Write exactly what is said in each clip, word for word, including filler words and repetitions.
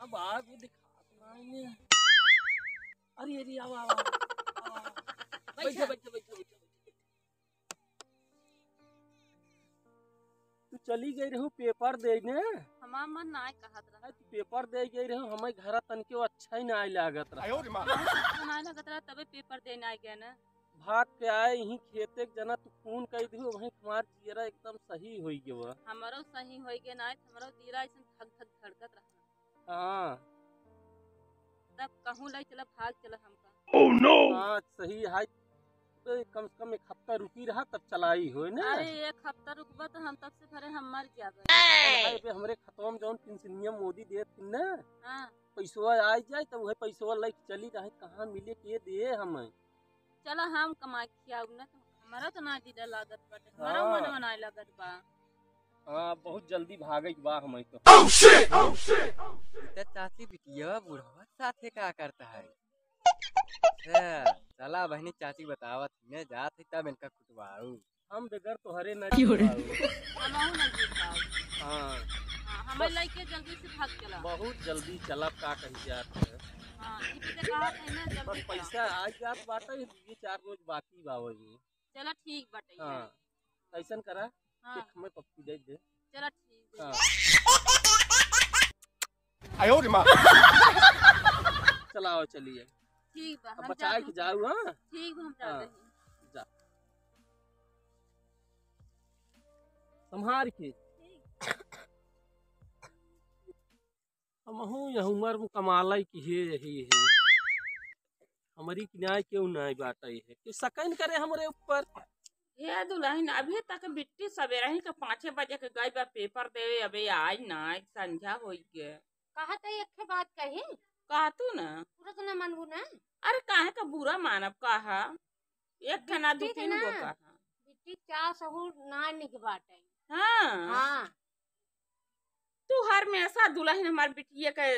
बाबू दिखात नाई ने। अरे, अरे, आवा, आवा, आवा, आवा। बैठा, बैठा, बैठा, बैठा। तू चली गई रहू पेपर देने। हमार मन नाय कहत रहा। तू पेपर दे गई रहू, हमारे घरा तनके अच्छा ही नाय लागत रहा। आयो रे माँ। अच्छा नाय लागत रहा, तबे पेपर देने आए गए ना। भाग के आए यहीं खेते के जना, तू फोन कर दियो, वहीं हमार जियरा एकदम सही होई गयो। हमरो सही होई गए ना, हमरो जियरा ऐसन धक धक धड़कत रहा। हाँ। तब कहूँ लाई चला, भाग चला हमका। Oh no! हाँ, सही है। तो कम से कम एक हफ्ता रुकी रहा, तब चलाई होई ना। अरे, एक हफ्ता रुकबा तो हम तब से भरे हम मर जाबे। अरे भाई, अबे हमरे खतवा में जौन पेंशनिया मोदी देत थी ना, हाँ। पैसवा आ जाए, तब वही पैसवा लेके चली रहे, कहाँ मिले, के दे हमें। चला हम कमाई खियाऊ ना, तो हमारा तो ना दिल लागत बाटे, हमारा हाँ। मनवा ना लागत बा। हाँ, बहुत जल्दी भागे के बा हमें तो। Oh shit! Oh shit! तो चाची बिटिया बुढ़वा साथे का करता है? अच्छा, चला बहनी चाची बतावत ही ने जात ही तब इनका कुटवाऊ। हम बगैर तोहरे ना क्यों रे? जी पाऊ। हमहू ना जी पाऊ। हाँ। हाँ, हमें बस। लइके जल्दी से भाग चला। बहुत जल्दी चला, का कही जात है। हाँ, ई तो कहा था ना, जल्दी बस चला। पैसा आ जात बाटे, ये चार रोज बाकी बा वही। चला ठीक बाटे। हाँ, ऐसन करा, हाँ। एक हमें पप्पी दे दे। चला ठीक है। हाँ। आयो रे माँ। चलाओ, चलिए। ठीक बा, अब हम बचा जाते के हैं। जाऊ, हाँ? ठीक बा, हम जाते हाँ, हैं। जा। संभार के। ठीक। हमहू यह उम्र में कमाला ही कि हे यही है। हमरी किनारे केहू नाई बाटे है। कि सकैन करे हमरे ऊपर। हे दुलहिन, अभी तक बिट्टी सबेरही के पाँचे बजे के गई बा पेपर देवे, अबे आई नाई, संझा होई के। कहत है एक ठे बात कही? कहा तू ना। पूरा तो ना मानबू ना। अरे काहे का बुरा मानब, कहा। एक ठे ना, दू बिट्टी के तीन गो ना, कहा। बिट्टी चार सहूर ना निक बाटे। हाँ। हाँ। तू हमेशा दुलहिन हमार बिटिया के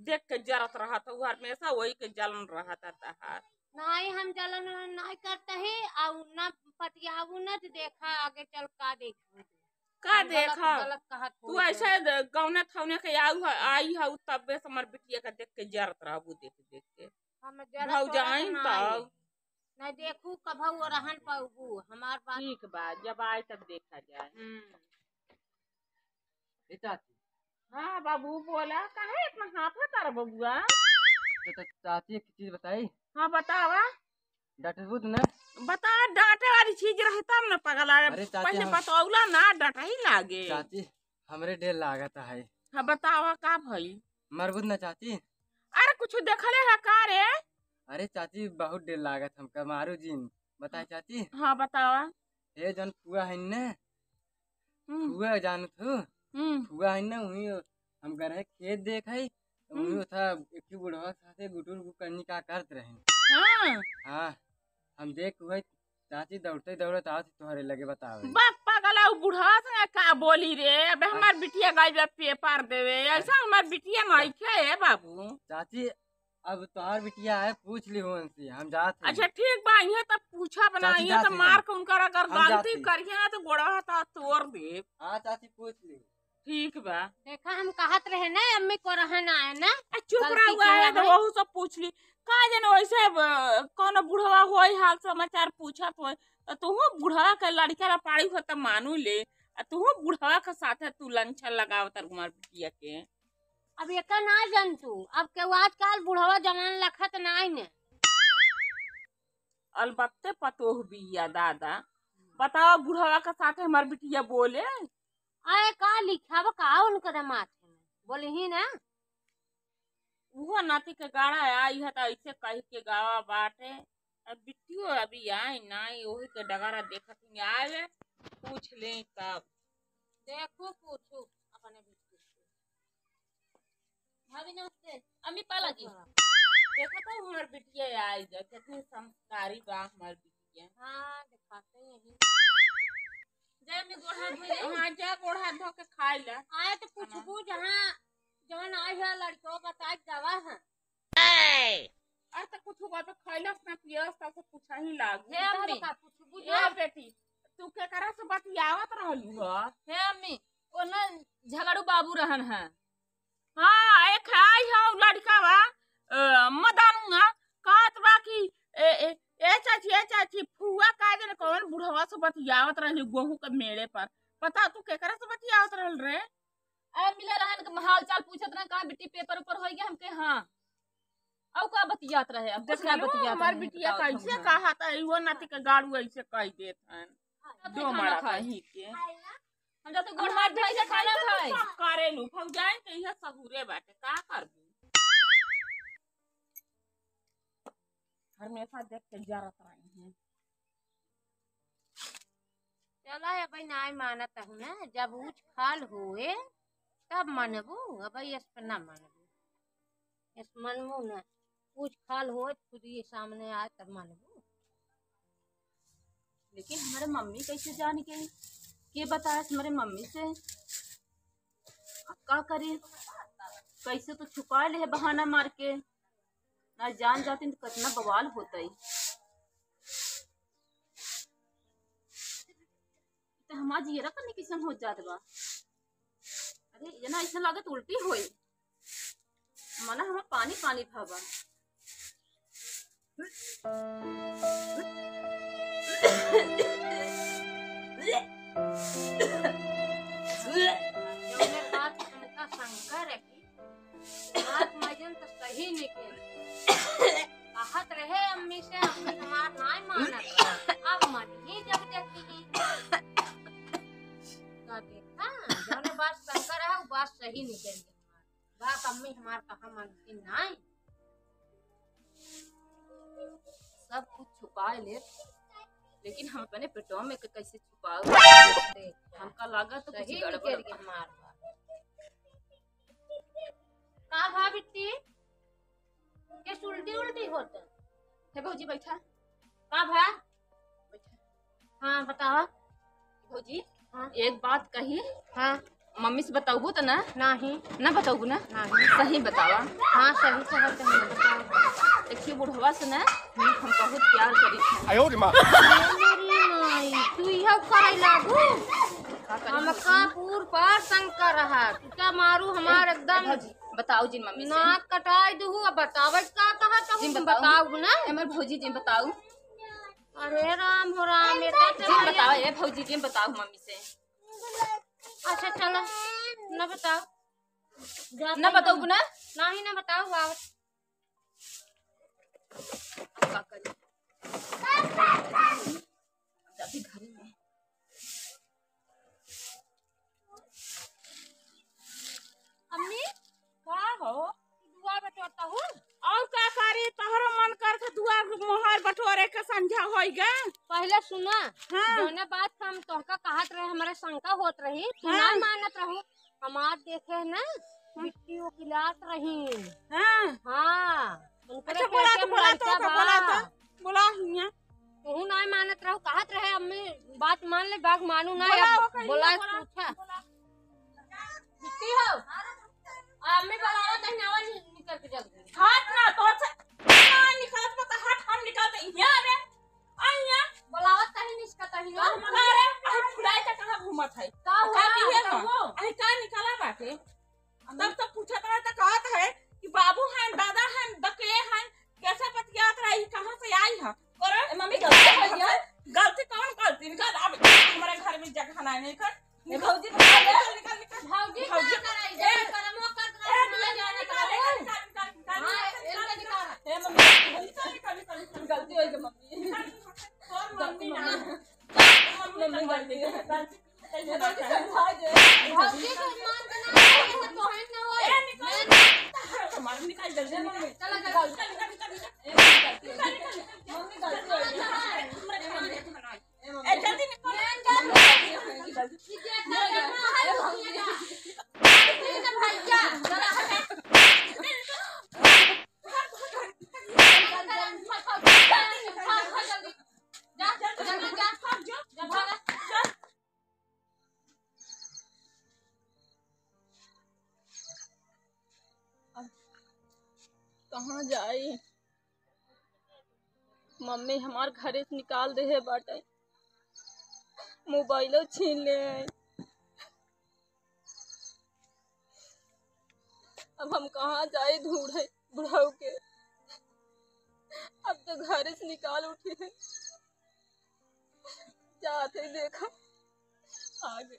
देख के जरत रहत हऊ, हमेशा वही के जलन रहत है तहार। नाई, हम जलन वलन नाई करत ही, अउ ना पतियाबू ना तो देखा आगे चल का देखबू। का हम गलत, देखा? गलत कहत तू होई ऐसे तो। द-, गौने थौने के आऊ ह-, आई हऊ तबे से हमार बिटिया के देख के जरत रहबू, देख देख के। हम जरत भौजाइन वरत नाई। तब। नहीं देखू कभऊ ओरहन पउबू, हमार बात। ठीक बा, जब आए तब देखा जाए। हम्म। ए चाची। हाँ बाबू, बोला, काहे इतना हाफत तारा बबुआ? तो, तो चाची, एक चीज बताई। हाँ, बतावा। डटबू तो ना? बता, डांटे वाली चीज रही तब ना पगला। अरे चाची, पहले हम बतौला ना, डटही लागे। चाची, हमरे डेर लागत है। हाँ, बतावा, का भई? मरबू तो ना चाची? अरे, कुछ देखले है का रे? अरे चाची, बहुत डेर लागत हमका, मारू जिन। बताए चाची? हाँ, बतावा। ए जौन फुआ है ने, हम्म। फुआ जानत हो? हम्म। फुआ है ने, वही हम गए रहे खेत देखे, तो वही हम्म। उठा एक ही बुढ़वा साथे गुटुर गुटुर करनी का करत रहे। हाँ। हाँ, हम देख हुए चाची दौड़ते दौड़त आवत तोहरे लगे बतावे। बाप पगला, उ बुढ़वा से का बोली रे? अबे हाँ। हमार बिटिया गई बा पेपर देवे, ऐसा हमार बिटिया नहीं खे बाबू। चाची, अब तोहार बिटिया है, पूछ ली उनसे, हम जात हई। अच्छा ठीक बा, इहे तब पूछा बना, चाची, इहे जात तब हई मार हम। के उनकर अगर हम जात गलती हई। करिए ना तो गोड़वा हाथ तोड़ देब। हाँ चाची, पूछ ली। ठीक बा। देखा, हम कहत रहे ना, अम्मी को रहन आए ना। आ, चुप गलती रहुआ किया है तो है। वहू सब पूछ ली। का जाने वैसे, अ, कौनो बुढ़वा होई हाल समाचार पूछत होई, तो तू बुढ़वा के लड़का ला पाड़ी हो त मानू ले, आ तू बुढ़वा के साथे तू लंछन लगावत हमार बिटिया के। अब एका ना जान तू, अब केहू आजकल बुढ़वा जवान लखत नाई ने। अलबत्ते पतोह बिया दादा, बतावा बुढ़वा के साथे हमार बिटिया बोले। आए का लिखावा का उनकरे माथे में, बोलही ना। उहो नाती के गाड़ा आई है त ऐसे कह के गावा बाटे। अब बिटियो अभी आई नाई, ओही के डगारा देखत ही आवे, पूछ ले तब। देखू, पूछू अपने बिटिया से। भाभी नमस्ते। अम्मी पाला जी। हाँ। देखा तो हमार बिटिया आई जा, कितनी संस्कारी बा हमार बिटिया। हाँ, दिखाते हैं। जय अम्मी, गोड़ हाथ धो ले। हाँ, जा गोड़ हाथ धो के खाई ला। आए तो पूछबू जहाँ जवन आई है लड़को बताई जावा है। अरे तो कुछ हुआ तो खैलस ना पियस, तब से पूछा ही लागू। हे अम्मी। का पूछबू ए जा? बेटी, तू केकरा से बतियावत रहलू ह? हे अम्मी, ओने झगड़ू बाबू रहन है। हाँ, एक रहली गोहूँ के मेड़े पर। पता तू केकरा से बतियावत रहल रे? आ, मिले रहन के हाल चाल पूछत रहन, कहाँ बिट्टी पेपर ऊपर होई गया हमके, हाँ। अउ का बतियात रहे, अब कुछ ना देखलू, बतियात हमार रहे, बिटिया बताओ कैसे तुम। कहा था, इहो नाती के गाड़ू ऐसे कह देत हन। हाँ, दो खाना मारा खाए। कहीं के। हम जाते गोड़ हाथ धोई के खाना खाए। करेलू, भौजाइन के इहे सहूरे बाटे, का करबू? हमेशा देख के जरत रही हैं। चला, अब नाय मानत हूँ ना, जब ऊँच खाल होए तब मनबू, अब यस पे ना मनबू, यस मनबू ना, ऊँच खाल होए खुद ये सामने आए तब मनबू। लेकिन हमारे मम्मी कैसे जान गई? के बताए हमारे मम्मी से? अब का करी? कैसे तो छुपा ले है बहाना मार के, ना जान जाती तो कितना बवाल होता ही। तो हमार जियरा कने किसन हो जात बा। अरे, ये ना ऐसा लागत उल्टी होई। मना हमार पानी पानी भावा। जौने बात हमका शंका रही, बात मजन तो सही निकल। कहत रहे अम्मी से, अम्मी हमार नाय मानत। अब मन ही जब देखी। का देखा, जौने बात शंका रहा, वो बात सही निकल गई हमार। बात अम्मी हमार कहा मानती नाय। सब कुछ छुपाए ले, लेकिन हम अपने पेटवा में के कैसे छुपाओ? हमका लागत तो कुछ सही गड़बड़ निकल गई बा। हमार बात। का भा बिट्टी? के उल्टी उल्टी होत? हे भौजी, बैठा। का भा? बैठा। हाँ, बतावा। भौजी, हाँ। एक बात कही। हाँ। मम्मी से बताऊबू तो ना? नहीं। ना बताऊबू ना? नहीं। सही बतावा। हाँ, सही कहत है, बताओ। देखिए, बुढ़वा से ना हम बहुत प्यार करी। आयो रे माँ। अरे मेरी माई, तू इहो करे लागू? का करी हमका भौजी? पूर पार शंका रहा, तू क्या मारू हमार एकदम। भौजी, बताओ जिन मम्मी से। नाक कटाई दूँ, अब बतावे का कहा तो जिन हम बताओ। बताओ ना। ए, हमर भौजी जिन बताओ। अरे राम हो राम, ये तो जिन हमारे बताओ, ए भौजी जिन बताओ मम्मी से। अच्छा चलो, ना बताओ। ना बताओ ना। नहीं ना बताओ बाबा। अब का करी? जाती घर में। अम्मी, का हो? दुआर बटोरता हूँ। और का करी, तोहरो मन करके दुआर मोहार बटोरे के संझा होई गे। पहले सुना, हाँ। जौने बात हम तोहका कहत रहे, हमारे शंका होत रही, तू हाँ। ना मानत रहू। हमार देखे ना, हाँ। बिट्टी ओकिलात रही। हाँ। हाँ। उनकरे अच्छा, बोला पेटे तो, में बोला तो, लड़का ओका, बा। बोला तो, बोला हियाँ। तू ना मानत रहू, कहत रहे, "अम्मी, बात मान ले, बात मानू ना।" बोला, अब ओका हियाँ बोला, बोला, पूछा। बोला। बिट्टी हो, अम्मी बोलावत है, नावा नि-, निकल के जल्दी। हट ना, तो से, ना निकलत बा, तो हट, हम निकलते, यहाँ रे। आ यहाँ। बोलावत तही निस्कत ही ना। का रे? अरे फुलाई का कहाँ घूमत है? का हुआ? का दिए हम? बताओ। अरे का निकला बाटे? तब तो पूछत रहे तो कहत है कि बाबू हैं, दादा हैं, दके हैं, कैसे बतियात रही, कहाँ से आई है? करे? ए, मम्मी, गलती हो गया। गलती कौन गलती? निकल, अब हमारे घर में जगह नहीं, नहीं कर। ए, भौजी, निकल, निकल, निकल, निकल। भौजी, भौजी। का कराई? ए, जब करम वो करत ए, रहे, ना जाने निकल, का निकल, हो। निकल, निकल, निकल, हाँ, निकल, इनका निकल। निकाल। ए, मम्मी, निकल, निकल, निकल, निकल। गलती हो गई, मम्मी। निकल, निकल, निकल। गलती हो गई। मम्मी, गलती हो गई। भौजी के मान के ना रहे तो तोहन ना होए। ए, निकल। मैं हमार निकाल जल्दी निकल। चला जा। निकल, निकल, निकल, निकल। ए, मम्मी गलती हो गई। मम्मी गलती हो गई। ए, जल्दी निकल। मैं जा। जल्दी। ये क्या कर रहा है? ये भैया। ये भैया। जा, जल्दी जा। जा, भागा। अब कहाँ जाई? मम्मी हमार घरे से निकाल देहे बाटे, मोबाइलो छीन ले हैं। अब हम कहाँ जाई ढूंढे बुढ़ऊ के? अब तो घरे से निकाल उठे हैं। चाहत है, देखा, आ गए।